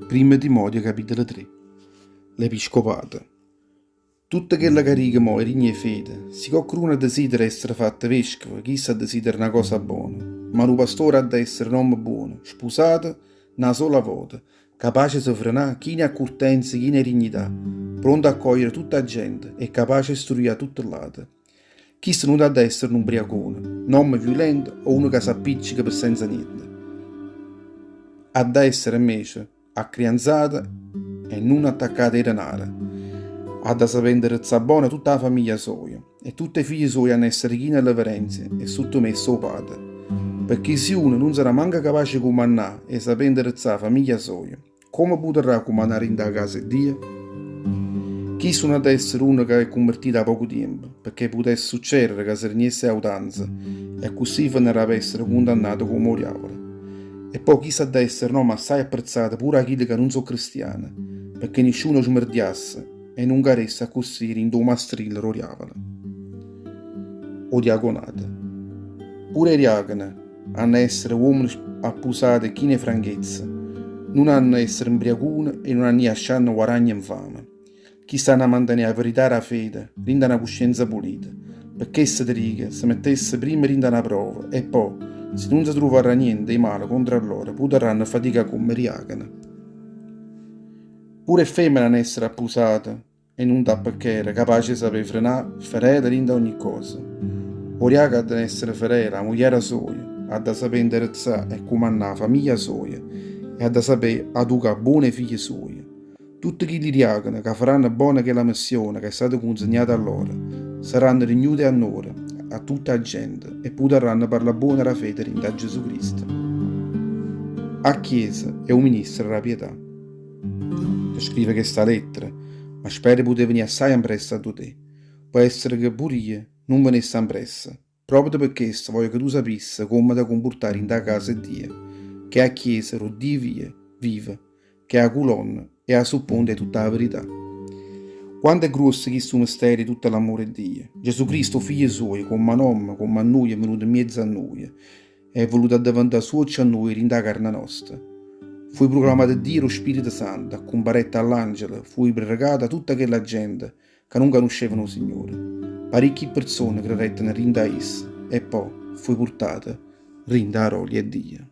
Primmo Timoteo capitolo 3 L'episcopato Tutto chello ca dico mo è digno 'e fede. Si coccheduno desidera essere fatto vescovo, chisto desidera na cosa bona. Ma nu pastore ha da essere n'ommo buono, spusato na sola vota, capace 'e se frenà, chino 'e accurtenza, chino 'e dignità, pronto a accogliere tutta 'a gente e capace 'e struì a tutte ll'ate. Chisto nun ha da essere nu 'mbriacone, n'ommo viulento o uno ca s'appicceca pe senza niente. Ha da essere invece accrianzato e nun attaccato 'e denare. Ha da sapé 'nderezzà bona tutta 'a famiglia soja e tutte 'e figlie soje hanna essere chine 'e reverenzia e suttomesse 'o pate. Pecché si uno nun sarà manco capace 'e cumannà e sapé 'nderezzà 'a famiglia soja, Comme putarrà cumannà dint' 'a casa 'e Dio? Chisto nun ha da essere uno ca è cunvertito 'a poco tiempo, pecché putesse succedere ca se rignesse 'e autanza e accussì fenarrà p'essere cundannato comme 'o diavolo. E po' chisto ha da essere n'ommo assaje apprezzato pure 'a chille ca nun so' cristiane, pecché nisciuno 'o smerdiasse e nun caresse accussì dint' 'o mastrillo d' 'o diavolo. O diaconato. Pure 'e diacone Hann' 'a essere uommene appusate e chine 'e franchezza, nun hann' 'a essere 'mbriacune e nun hann' 'i ascianno guaragne 'nfame. Chiste hann' 'a mantenè 'a verità d' 'a fede dint' 'a na cuscienza pulita. Pe chesto te dico, se mettesse primma dint' 'a na prova e po', si nun se truvarrà niente 'e male contro a lloro, putarranno faticà comme diacane. Pure 'e femmene hann' 'a essere appusate e nun dà pecché era capace 'e sapé frenà ferele dint' a ogni cosa. O diacono ha da essere ferele 'a mugliera soja, ha da sapé 'nderezzà e cumannà 'a famiglia soja e ha da sapé aducà buono 'e figlie suoje. Tutte chilli diacone ca faranno bona chella missione ca è stata cunzegnata a loro, saranno rignute 'e annore 'a tutta 'a gente e putarranno parlà buono d' 'a fede dint' a Gesù Cristo. A Chiesa è 'o ministro d' 'a pietà. Te scrivo chesta lettera, ma spero 'e putè venì assaje ampressa addu te. Po' essere che pure io nun venesse ampressa. Proprio pe chesto voglio che tu sapisse comme te cumpurtà dint' 'a casa 'e Dio, che è 'a chiesa d' 'o Dio vio, vivo, che è 'a culonna e 'a supponta 'e tutta 'a verità. Quanto è gruosso chistu mistero 'e tutto l'ammore 'e Dio! Gesù Cristo, 'o Figlio suojo, comm'a n'ommo, comm'a nuje, è venuto 'mmiezzo a nuje. È vuluto addeventà suoccio a nuje dint' 'a carna nosta. Fuje pruclamato Dio d' 'o Spirito Santo, accumparette a ll'angele, fuje prerecato 'a tutta chella gente ca nun canuscevano 'o Signore. Paricchi perzone creretteno dint' 'a isso e po' fuje purtato dint' 'a rolia 'e Dio.